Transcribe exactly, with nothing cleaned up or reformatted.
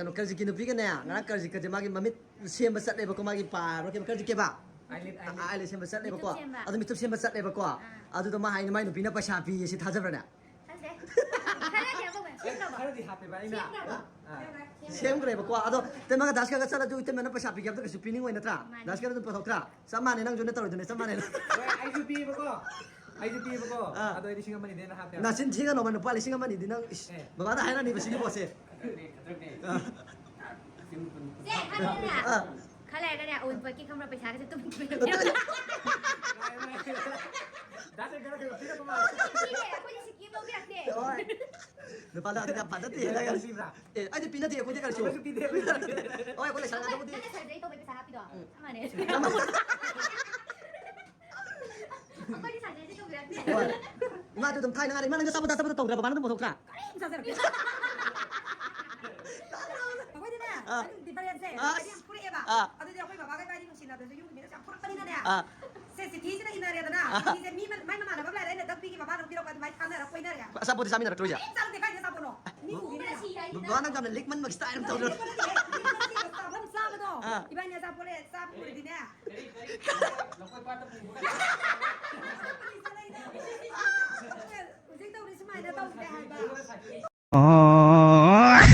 ꯀꯩꯅꯣ, ꯀꯔꯖꯤꯠꯀꯤ ꯅꯨꯄꯤꯒꯅꯦ, ꯉꯔꯥꯡ ꯀꯔꯖꯤꯠꯀꯁꯦ ꯃꯥꯒꯤ ꯃꯃꯤꯠ ꯁꯦꯝꯕ ꯆꯠꯂꯦꯕꯀꯣ, ꯃꯥꯒꯤ ꯄꯥ ꯍꯥꯏꯕ꯭ꯔꯥ ꯀꯩꯅꯣ, ꯀꯔꯖꯤꯠ ꯀꯦꯕ? Eyelid, eyelid. ꯑꯥꯏꯂꯤꯠ ꯁꯦꯝꯕ ꯆꯠꯂꯦꯕꯀꯣ꯫ ꯃꯤꯠꯇꯨꯞ ꯁꯦꯝꯕ꯫ ꯑꯗꯨ ꯃꯤꯠꯇꯨꯞ ꯁꯦꯝꯕ ꯆꯠꯂꯦꯕꯀꯣ꯫ ꯑꯥ꯫ ꯑꯗꯨꯗ ꯃꯥ ꯍꯥꯏꯅꯤ ꯃꯥꯏ ꯅꯨꯄꯤꯅ ꯄꯩꯁꯥ ꯄꯤꯌꯦ ꯁꯤ ꯊꯥꯖꯕ꯭ꯔꯅꯦ? ꯊꯥꯖꯩ꯫ ꯈꯔꯗꯤ ꯍꯥꯞꯄꯧꯕꯅꯦ꯫ ꯁꯦꯝꯗ꯭ꯔꯕꯣ? ꯈꯔꯗꯤ ꯍꯥꯞꯄꯦꯕ ꯑꯩꯅ꯫ ꯁꯦꯝꯗ꯭ꯔꯕꯣ? ꯑꯥ꯫ ꯁꯦꯝꯈ꯭ꯔꯦꯕꯀꯣ꯫ ꯑꯗꯣ ꯏꯇꯩꯃꯒ ꯗꯥꯁꯀꯔꯒ ꯆꯠꯂꯁꯨ ꯏꯇꯩꯃꯅ ꯄꯩꯁꯥ ꯄꯤꯒꯦ ꯍꯥꯏꯕꯗ ꯀꯩꯁꯨ ꯄꯤꯅꯤꯡꯉꯣꯏ ꯅꯠꯇ꯭ꯔꯥ? ꯃꯥꯅꯤ꯫ ꯗꯥꯁꯀꯔ ꯑꯗꯨꯝ ꯄꯨꯊꯣꯛꯇ꯭ꯔꯥ? ꯆꯞ ꯃꯥꯟꯅꯩ, ꯅꯪꯁꯨ ꯅ ꯇꯧꯔꯤꯗꯨꯅꯦ, ꯆꯞ ꯃꯥꯟꯅꯩ꯫ ꯍꯣꯏ, ꯑꯩꯁꯨ ꯄꯤꯌꯦꯕꯀꯣ꯫ ꯑꯩꯁꯨ ꯄꯤꯌꯦꯕꯀꯣ꯫ ꯑꯥ꯫ ꯑꯗꯣ ꯑꯩ ꯂꯤꯁꯤꯡ ꯑꯃ ꯑꯅꯤꯗꯩ ꯍꯦꯟꯅ ꯍꯥꯞꯇꯦ꯫ ꯅꯆꯤꯟ ꯊꯤꯒꯅꯣꯕ, ꯂꯨꯄꯥ ꯂꯤꯁꯤꯡ ꯑꯃ ꯑꯅꯤꯗꯤ ꯅꯪ, ꯏꯁ, ꯑꯦ꯫ ꯕꯕꯥꯗ ꯍꯥꯏꯔꯅꯤꯕ ꯁꯤꯒꯤ ꯄꯣꯠꯁꯦ꯫ ꯈꯗ꯭ꯔꯛꯅꯦ, ꯈꯗ꯭ꯔꯛꯅꯦ꯫ ꯑꯥ꯫ ꯁꯦ, ꯈꯪꯉꯦꯗꯅ? ꯑꯥ꯫ ꯈꯔ ꯂꯩꯔꯒꯅꯦ, ꯑꯋꯨꯟꯄꯣꯠꯀꯤ ꯈꯪꯕ꯭ꯔꯥ, ꯄꯩꯁꯥꯒꯁꯦ ꯇꯨꯝ ꯇꯨꯝ ꯂꯩꯔꯝꯃꯦ꯫ ꯗꯥ ꯁꯪꯀꯔꯅ ꯀꯩꯅꯣ ꯄꯤꯔꯛꯄ ꯃꯥꯜꯂꯦ꯫ ꯄꯤꯔꯦ, ꯑꯩꯈꯣꯏꯗꯤ ꯁꯤꯀꯤ ꯑꯃ ꯂꯧꯕꯤꯔꯛꯇꯦ꯫ ꯍꯣꯏ꯫ ꯅꯨꯄꯥꯗ ꯑꯗꯨ ꯌꯥꯝ ꯐꯖꯗꯦ ꯍꯥꯏꯔꯒ꯫ ꯄꯤꯕ꯭ꯔꯥ? ꯑꯦ, ꯑꯩꯗꯤ ꯄꯤꯅꯗꯦ, ꯑꯩꯈꯣꯏꯗꯤ ꯀꯔꯤꯁꯨ꯫ ꯑꯩꯈꯣꯏꯁꯨ ꯄꯤꯗꯦ, ꯑꯩꯈꯣꯏꯁꯨ ꯄꯤꯗꯦ꯫ ꯍꯣꯏ, ꯑꯩꯈꯣꯏ ꯂꯩꯁꯥ ꯉꯥꯛꯇꯕꯨꯗꯤ꯫ ꯅꯪꯅ ꯁꯔꯖꯔꯤ ꯇꯧꯕꯩ ꯄꯩꯁꯥ ꯍꯥꯞꯄꯤꯗꯣ, ꯎꯝ꯫ ꯆꯞ ꯃꯥꯟꯅꯩ꯫ ꯑꯩꯈꯣꯏꯗꯤ ꯁꯔꯖꯔꯤ ꯇꯧꯕꯤꯔꯛꯇꯦ꯫ ꯍꯣꯏ꯫ ꯏꯃꯥꯗꯨ ꯑꯗꯨꯝ ꯊꯥꯏꯅ ꯉꯥꯏꯔꯦ, "ꯏꯃꯥ, ꯅꯪ ꯑꯆꯥꯄꯣꯠ ꯆꯥ-, ꯑꯆꯥꯄꯣꯠ ꯇꯧꯗ꯭ꯔꯕ?" ꯃꯥꯅ ꯑꯗꯨꯝ ꯄꯨꯊꯣꯛꯇ꯭ꯔꯥ? ꯀꯔꯤꯝ ꯆꯥꯖꯔꯛꯇꯦ꯫ ꯑꯩꯈꯣꯏꯗꯤꯅꯦ, ꯑꯥ꯫ ꯑꯗꯨꯝ difference ꯁꯦ ꯑꯥ꯫ ꯍꯥꯏꯗꯤ ꯌꯥꯝ ꯐꯨꯔꯛꯑꯦꯕ꯫ ꯑꯥ꯫ ꯑꯗꯨꯗꯤ ꯑꯩꯈꯣꯏ ꯕꯕꯥꯒ ꯏꯕꯥꯅꯤ ꯅꯨꯡꯁꯤꯅꯕꯗꯁꯨ ꯌꯨꯝꯒꯤ ꯃꯤꯅꯁꯨ ꯌꯥꯝ ꯐꯨꯔꯛꯄꯅꯤꯅꯅꯦ꯫ ꯑꯥ꯫ ꯁꯦ, ꯆꯤꯊꯤꯁꯤꯅ ꯏꯟꯅꯔꯦꯗꯅ꯫ ꯑꯥ꯫ ꯆꯤꯊꯤꯁꯦ ꯃꯤ ꯃ-, ꯃꯥꯏ ꯃꯃꯥꯟꯅꯕ ꯑꯃ ꯂꯩꯔꯦ, ꯑꯩꯅ ꯗꯛ ꯄꯤꯒꯤ ꯃꯃꯥꯅ ꯑꯃꯨꯛ ꯄꯤꯔꯛꯄ, ꯑꯗꯨꯃꯥꯏꯅ ꯊꯥꯅꯔ ꯀꯣꯏꯅꯔꯦ꯫ ꯑꯆꯥꯄꯣꯠꯇꯤ ꯆꯥꯃꯤꯟꯅꯔꯛꯇ꯭ꯔꯣ ꯍꯥꯏꯁꯦ? ꯀꯔꯤꯝ ꯆꯥꯔꯛꯇꯦ, ꯀꯥꯏꯗꯩ ꯑꯆꯥꯄꯣꯠꯅꯣ? ꯃꯤ ꯄꯨꯈꯤꯅꯦ꯫ ꯕꯕꯥ ꯅꯪ ꯌꯥꯝꯅ ꯂꯤꯛꯃꯟꯕꯒꯤ style ꯑꯃ ꯇꯧꯔꯦ꯫ ꯂꯤꯛꯃꯟꯕꯒꯤ ꯆꯥꯐꯝ ꯆꯥꯕꯗꯣ꯫ ꯑꯥ꯫ ꯏꯕꯥꯅꯤ ꯑꯆꯥꯄꯣꯠ ꯂꯩ, ꯆꯥꯕ ꯎꯔꯗꯤꯅꯦ꯫ ꯍꯧꯖꯤꯛ ꯇꯧꯔꯤ ꯁꯨꯃꯥꯏꯅ ꯇꯧꯗꯦ ꯍꯥꯏꯕ꯫